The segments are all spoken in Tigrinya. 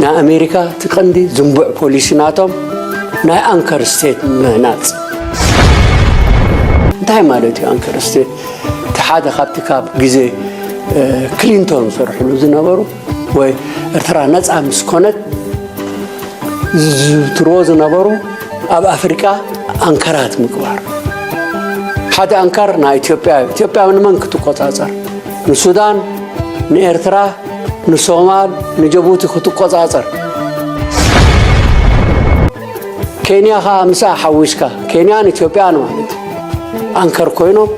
ናይ ኣሜሪካ እቲ ቀንዲ ዝንቡዕ ፖሊሲ ናቶም ናይ ኣንከር ስቴት ምህናፅ። እንታይ ማለት እዩ ኣንከር ስቴት? እቲ ሓደ ካብቲ ካብ ግዜ ክሊንቶን ዝሰርሕሉ ዝነበሩ ወይ ኤርትራ ነፃ ምስ ኮነት ዝዝውትርዎ ዝነበሩ ኣብ ኣፍሪቃ ኣንከራት ምግባር። ሓደ ኣንከር ናይ ኢትዮጵያ እዩ። ኢትዮጵያ ንመን ክትቆፃፀር? ንሱዳን፣ ንኤርትራ፣ ንሶማል፣ ንጀቡቲ ክትቆፃፀር። ኬንያ ከዓ ምስኣ ሓዊስካ ኬንያን ኢትዮጵያን ማለት እዩ። ኣንከር ኮይኖም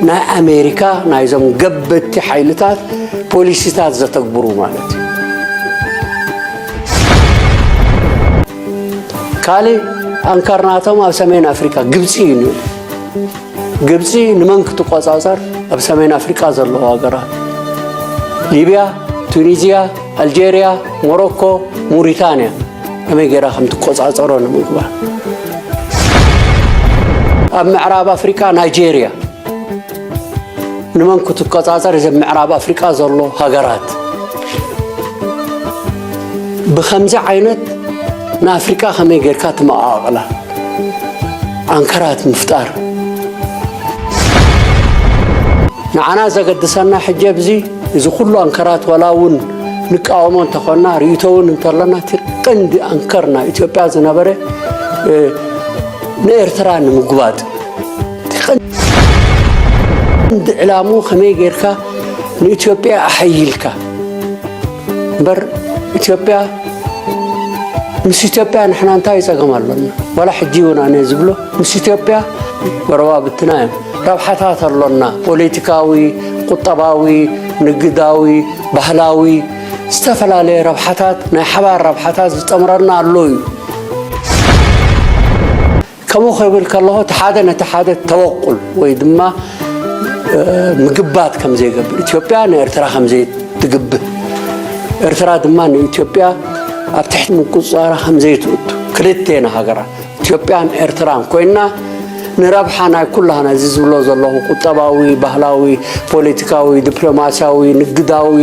ናይ ኣሜሪካ ናይዞም ገበቲ ሓይልታት ፖሊሲታት ዘተግብሩ ማለት እዩ። ካልእ ኣንከር ናቶም ኣብ ሰሜን ኣፍሪካ ግብፂ እዩ ነይሩ። ግብፂ ንመን ክትቆፃፀር ኣብ ሰሜን ኣፍሪቃ ዘለዉ ሃገራት ሊብያ፣ ቱኒዝያ፣ ኣልጄርያ፣ ሞሮኮ፣ ሙሪታንያ ከመይ ገይራ ከም ትቆፃፀሮ ንምግባር። ኣብ ምዕራብ ኣፍሪቃ ናይጄርያ ንመን ክትቆፃፀር እዚ ምዕራብ ኣፍሪቃ ዘሎ ሃገራት ብከምዚ ዓይነት ንኣፍሪቃ ከመይ ጌርካ ትመቓቕላ ኣንከራት ምፍጣር። ንዓና ዘገድሰና ሕጂ ኣብዚ እዚ ኩሉ ኣንከራት ዋላ እውን ንቃወሞ እንተኾንና ርእይቶ እውን እንተለና እቲ ቀንዲ ኣንከር ናይ ኢትዮጵያ ዝነበረ ንኤርትራ ንምጉባጥ እቲ ቀንዲ ዕላሙ ከመይ ጌርካ ንኢትዮጵያ ኣሐይልካ እምበር ኢትዮጵያ ምስ ኢትዮጵያ ንሕና እንታይ ጸገም ኣሎና? ዋላ ሕጂ እውን ኣነ ዝብሎ ምስ ኢትዮጵያ ጎረባብትና እዮም። ረብሓታት ኣሎና፣ ፖለቲካዊ፣ ቁጠባዊ፣ ንግዳዊ፣ ባህላዊ፣ ዝተፈላለየ ረብሓታት፣ ናይ ሓባር ረብሓታት ዝጠምረና ኣሎ እዩ። ከምኡ ክብል ከለኹ እቲ ሓደ ነቲ ሓደ ተወቁል ወይ ድማ ምግባት ከም ዘይገብር፣ ኢትዮጵያ ንኤርትራ ከም ዘይትግብህ፣ ኤርትራ ድማ ንኢትዮጵያ ኣብ ትሕቲ ምቁፅፃራ ከም ዘይትእቱ፣ ክልቴና ሃገራት ኢትዮጵያን ኤርትራን ኮይና ንረብሓ ናይ ኩላህና እዚ ዝብሎ ዘለኹ ቁጠባዊ፣ ባህላዊ፣ ፖለቲካዊ፣ ዲፕሎማሲያዊ፣ ንግዳዊ፣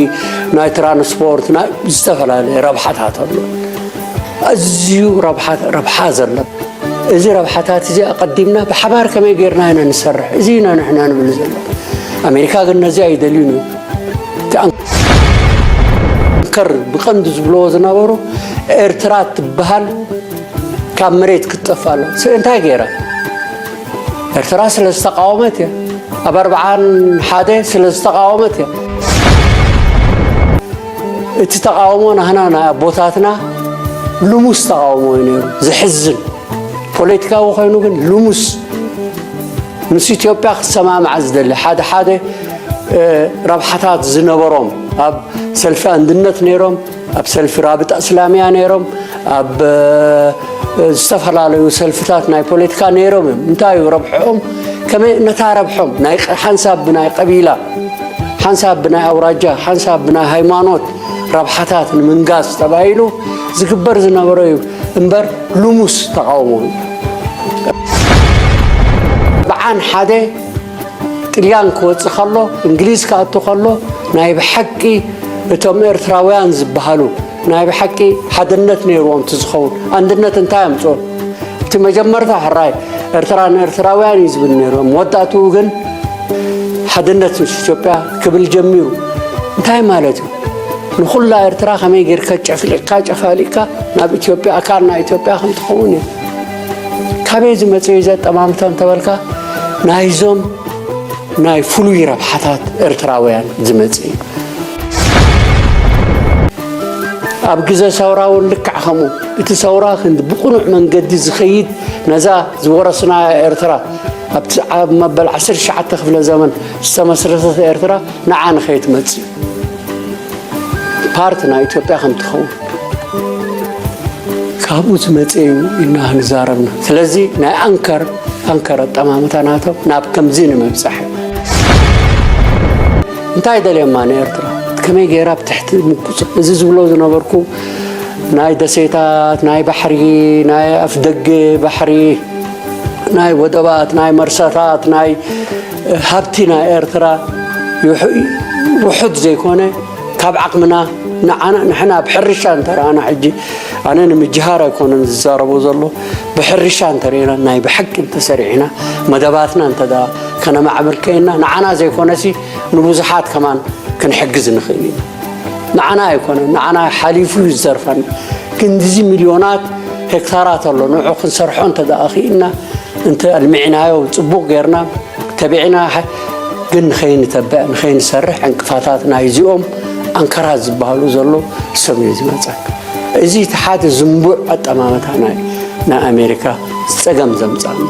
ናይ ትራንስፖርት፣ ናይ ዝተፈላለየ ረብሓታት ኣሎ። ኣዝዩ ረብሓ ረብሓ ዘሎ እዚ ረብሓታት እዚ ኣቐዲምና ብሓባር ከመይ ጌርና ኢና ንሰርሕ? እዚ ኢና ንሕና ንብል ዘሎ። ኣሜሪካ ግን ነዚ ኣይደልዩን እዩ። እቲ ኣንከር ብቐንዱ ዝብልዎ ዝነበሩ ኤርትራ ትበሃል ካብ መሬት ክትጠፍእ ኣሎ። ስ-፣ እንታይ ገይራ? ኤርትራ ስለ ዝተቃወመት እያ። ኣብ ኣርብዓን ሓደ ስለ ዝተቃወመት እያ። እቲ ተቃውሞ ናህና ናይ ኣቦታትና ልሙስ ተቃውሞ እዩ ነይሩ። ዘሕዝን ፖለቲካዊ ኮይኑ ግን ልሙስ ምስ ኢትዮጵያ ክሰማማዕ ዝደሊ ሓደ ሓደ ረብሓታት ዝነበሮም ኣብ ሰልፊ ኣንድነት ነይሮም፣ ኣብ ሰልፊ ራብጣ እስላሚያ ነይሮም፣ ኣብ ዝተፈላለዩ ሰልፍታት ናይ ፖለቲካ ነይሮም እዮም። እንታይ እዩ ረብሕኦም? ከመይ ነታ ረብሖም ናይ ሓንሳብ ብናይ ቀቢላ፣ ሓንሳብ ብናይ ኣውራጃ፣ ሓንሳብ ብናይ ሃይማኖት ረብሓታት ንምንጋስ ተባሂሉ ዝግበር ዝነበረ እዩ እምበር ልሙስ ተቃውሞ እዩ። ብዓን ሓደ ጥልያን ክወጽእ ከሎ፣ እንግሊዝ ክኣቱ ከሎ፣ ናይ ብሓቂ እቶም ኤርትራውያን ዝበሃሉ ናይ ብሓቂ ሓድነት ነይርዎም እቲ ዝኸውን። ኣንድነት እንታይ ኣምጽኦ? እቲ መጀመርታ ሕራይ ኤርትራ ንኤርትራውያን እዩ ዝብል ነይሩ። መወዳእትኡ ግን ሓድነት ምስ ኢትዮጵያ ክብል ጀሚሩ። እንታይ ማለት እዩ? ንኹላ ኤርትራ ከመይ ጌርካ ጨፍሊቕካ ጨፋሊቕካ ናብ ኢትዮጵያ ኣካል ናይ ኢትዮጵያ ከም ትኸውን እዩ። ካበይ ዝመጽእ እዩ ዘጠማምታ እንተበልካ ናይዞም ናይ ፍሉይ ረብሓታት ኤርትራውያን ዝመጽእ እዩ። ኣብ ግዘ ሰውራ እውን ልክዕ ከምኡ እቲ ሰውራ ክንዲ ብቕኑዕ መንገዲ ዝኸይድ ነዛ ዝወረስናያ ኤርትራ ኣብቲ ኣብ መበል ዓሰርተ ትሽዓተ ክፍለ ዘመን ዝተመስረተት ኤርትራ ንዓ ንኸይትመጽእ ፓርት ናይ ኢትዮጵያ ከም ትኸውን ካብኡ ዝመፀ እዩ ኢልና ክንዛረብና። ስለዚ ናይ ኣንከር ኣንከር ኣጠማምታ ናቶም ናብ ከምዚ ንምብፃሕ እዩ። እንታይ ደልየማ ንኤርትራ ከመይ ገይራ ብትሕቲ ምቁፅ እዚ ዝብሎ ዝነበርኩ ናይ ደሴታት ናይ ባሕሪ ናይ ኣፍደገ ባሕሪ ናይ ወደባት ናይ መርሳታት ናይ ሃብቲ ናይ ኤርትራ ውሑድ ዘይኮነ ካብ ዓቕምና ንዓና ንሕና ብሕርሻ እንተረኣና ሕጂ ኣነ ንምጅሃር ኣይኮነን ዝዛረቦ ዘሎ ብሕርሻ እንተረኢና ናይ ብሓቂ እንተሰሪዕና መደባትና እንተ ከነማዕብል ከይና ንዓና ዘይኮነሲ ንብዙሓት ከማን ክንሕግዝ ንኽእል ኢና። ንዓና ኣይኮነን ንዓና ሓሊፉ እዩ ዝዘርፈና። ክንድዚ ሚልዮናት ሄክታራት ኣሎ ንዑ ክንሰርሖ እንተ ክኢልና እንተ ኣልሚዕናዮ ፅቡቕ ጌርና ተቢዕና ግን ንኸይንተብዕ ንኸይንሰርሕ ዕንቅፋታት ናይዚኦም ኣንከራት ዝበሃሉ ዘሎ ሰብ እዩ ዝመፀካ። እዚ እቲ ሓደ ዝንቡዕ ኣጠማመታ ናይ ናይ ኣሜሪካ ፀገም ዘምፃኒ።